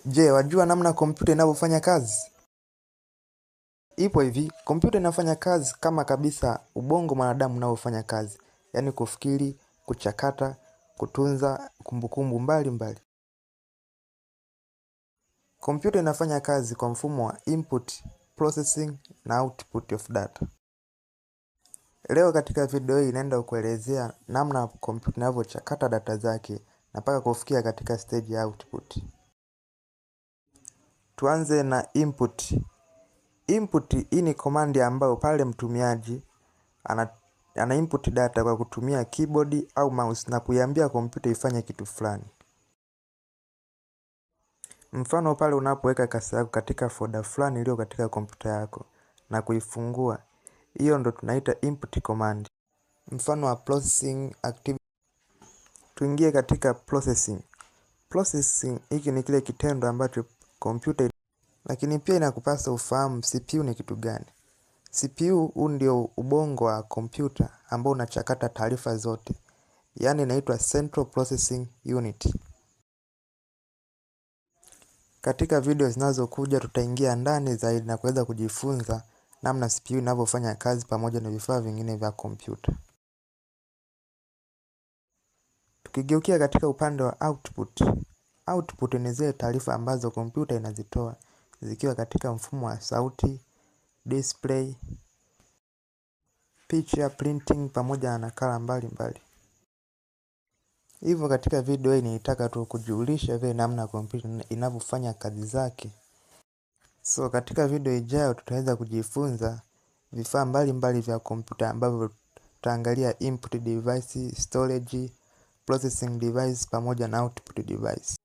Je, wajua namna kompyuta inavyofanya kazi? Ipo hivi, kompyuta inafanya kazi kama kabisa ubongo mwanadamu unavyofanya kazi, yaani kufikiri, kuchakata, kutunza kumbukumbu mbalimbali. Kompyuta inafanya kazi kwa mfumo wa input, processing na output of data. Leo katika video hii inaenda kuelezea namna kompyuta inavyochakata data zake na mpaka kufikia katika stage ya output. Tuanze na input. Input hii ni command ambayo pale mtumiaji ana input data kwa kutumia keyboard au mouse na kuiambia kompyuta ifanye kitu fulani. Mfano, pale unapoweka cursor yako katika folder fulani iliyo katika kompyuta yako na kuifungua, hiyo ndo tunaita input command. Mfano wa processing activity. Tuingie katika processing. Processing hiki ni kile kitendo ambacho kompyuta, lakini pia inakupasa ufahamu CPU ni kitu gani. CPU huu ndio ubongo wa kompyuta ambao unachakata taarifa zote, yaani inaitwa Central Processing Unit. Katika video zinazokuja tutaingia ndani zaidi na kuweza kujifunza namna CPU inavyofanya kazi pamoja na vifaa vingine vya kompyuta. Tukigeukia katika upande wa output. Output ni zile taarifa ambazo kompyuta inazitoa zikiwa katika mfumo wa sauti, display, picha, printing pamoja na nakala mbalimbali. Hivyo katika video hii nilitaka tu kujulisha vile namna kompyuta inavyofanya kazi zake. So katika video ijayo tutaweza kujifunza vifaa mbalimbali vya kompyuta ambavyo tutaangalia input device, storage, processing device pamoja na output device.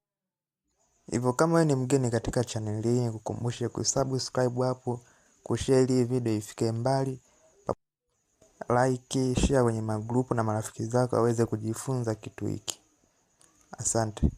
Hivyo kama wewe ni mgeni katika channel hii, nikukumbushe kusubscribe hapo, kushare hii video ifike mbali, like, share kwenye magrupu na marafiki zako waweze kujifunza kitu hiki. Asante.